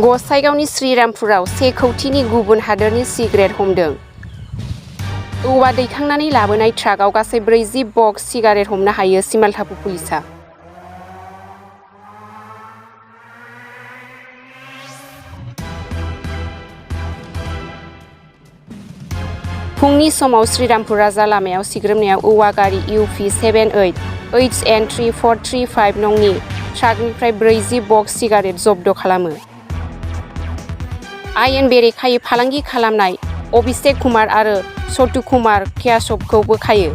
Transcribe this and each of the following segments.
गसाइगावनि श्रीरामपुराव 1 कौटिनि गुबुन हादोरनि सिगारेट हमदों। औवा दैखांनानै लाबोनाय ट्राकआव गासै 40 बक्स सिगारेट हमनो हायो सिमालटापु पुलिसआ। फुंनि समाव श्रीरामपुर राजा लामायाव सिग्रोमनायाव औवा गारि UP 78 HN3435 नंनि ट्राकनिफ्राय 40 बक्स सिगारेट जब्द खालामो। आयेन बेरेखायै फालांगि खालामनाय अभिषेक कुमार आरो सतु कुमार क्यासबखौ बोखायो।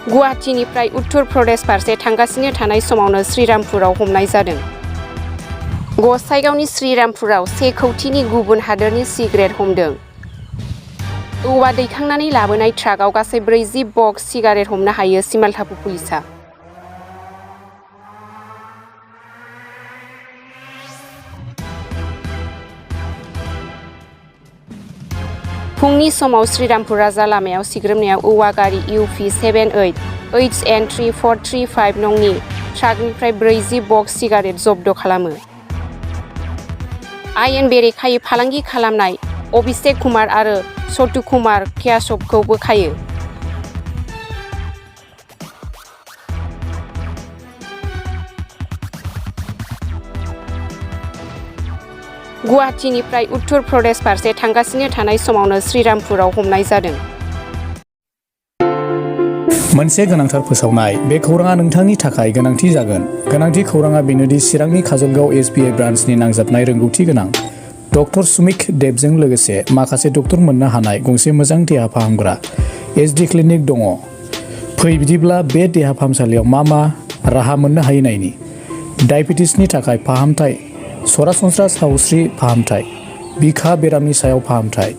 गुवाहाटीनिफ्राय उत्तर प्रदेश फारसे थांगासिनो थानाय समावनो श्रीरामपुराव हमनाय जादों। गसाइगावनि श्रीरामपुराव 1 कौटिनि गुबुन हादोरनि सिगारेट हमदों। औवा दैखांनानै लाबोनाय ट्राकआव गासै 40 बक्स सिगारेट हमनो हायो सिमालटापु पुलिसआ। फुंनि समाव श्रीरामपुर राजा लामायाव सिग्रोमनायाव औवा गारि UP 78 HN3435 नंनि ट्राकनिफ्राय 40 बक्स सिगारेट जब्द खालामो। आयेन बेरेखायै फालांगि खालामनाय अभिषेक कुमार आरो सतु कुमार क्यासबखौ बोखायो। गुवाहाटीनिफ्राय उत्तर प्रदेश फारसे थांगासिनो थानाय समावनो श्रीरामपुराव हमनाय जादों। मोनसे गोनांथार फोसावनाय। बे खौराङा नोंथांनि थाखाय गोनांथि जागोन। गोनांथि खौराङा बेनोदि चिरांनि काजलगाव SBI ब्रान्चनि नांजाबनाय रोंगौथि गोनां डक्टर सुमिक देबजों लोगोसे माखासे डक्टर मोननो हानाय गंसे मोजां देहा फाहामग्रा SD क्लिनिक दङ। फै बिदिब्ला बे देहा फाहामसालियाव मा राहा मोननो हायो नायनि। डायबेटिसनि थाखाय फाहामथाय, सरासनस्रा सावस्रि फाहामथाय, बिखा बेरामनि सायाव फाहामथाय।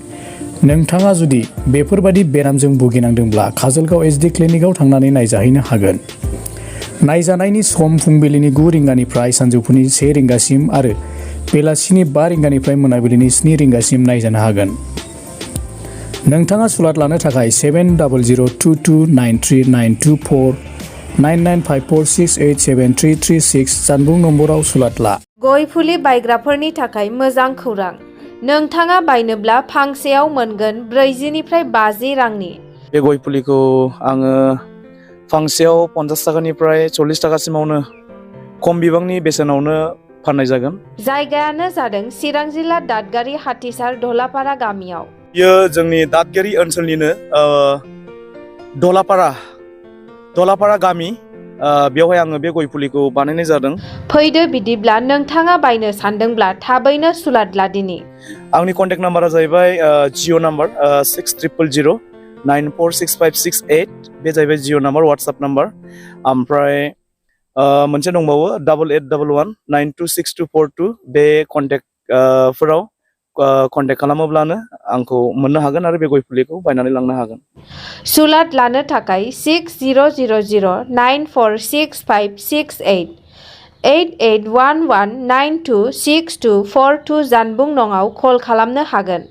नोंथाङा जुदि बेफोरबादि बेरामजों भुगिनांदोंब्ला काजलगाव SD क्लिनिकआव थांनानै नायजाहैनो हागोन। नायजानायनि सम फुंबिलिनि 9 रिंगानिफ्राय सानजौफुनि 1 रिंगासिम आरो बेलासिनि 5 रिंगानिफ्राय मोनाबिलिनि 7 रिंगासिम नायजानो हागोन। नोंथाङा सुलाद लानो थाखाय 7002293924 9954687336 जानबुं नम्बराव सुलाद ला। गय फुलि बायग्राफोरनि थाखाय मोजां खौरां। नोंथाङा बायनोब्ला फांसेयाव मोनगोन 40 निफ्राय 50 रांनि। बे गय फुलिखौ आङो फांसेयाव 50 थाखानिफ्राय 40 थाखासिमावनो खम बिबांनि बेसेनावनो फाननाय जागोन। जायगायानो जादों चिरां जिल्ला दादगारि हाथिसार धलापारा गामियाव। बेयो जोंनि दादगारि ओनसोलनिनो धलापारा गामि। बेवहाय आङो बे गय फुलिखौ बानायनाय जादों। फैदो बिदिब्ला नोंथाङा बायनो सानदोंब्ला थाबैनो सुलाद लादिनि। आंनि कन्टेक्ट नाम्बारा जाहैबाय जिअ नाम्बार 600009465668। बे जाहैबाय जिअ नाम्बार, वाट्सएप नाम्बार। ओमफ्राय मोनसे दंबावो 8811926242। बे कन्टेक्टफोराव कन्टेक्ट खालामोब्लानो आंखौ मोननो हागोन आरो बे गय फुलिखौ बायनानै लांनो हागोन। सुलाद लानो थाखाय 6000946568 8811926242 जानबुं नङाव कल खालामनो हागोन।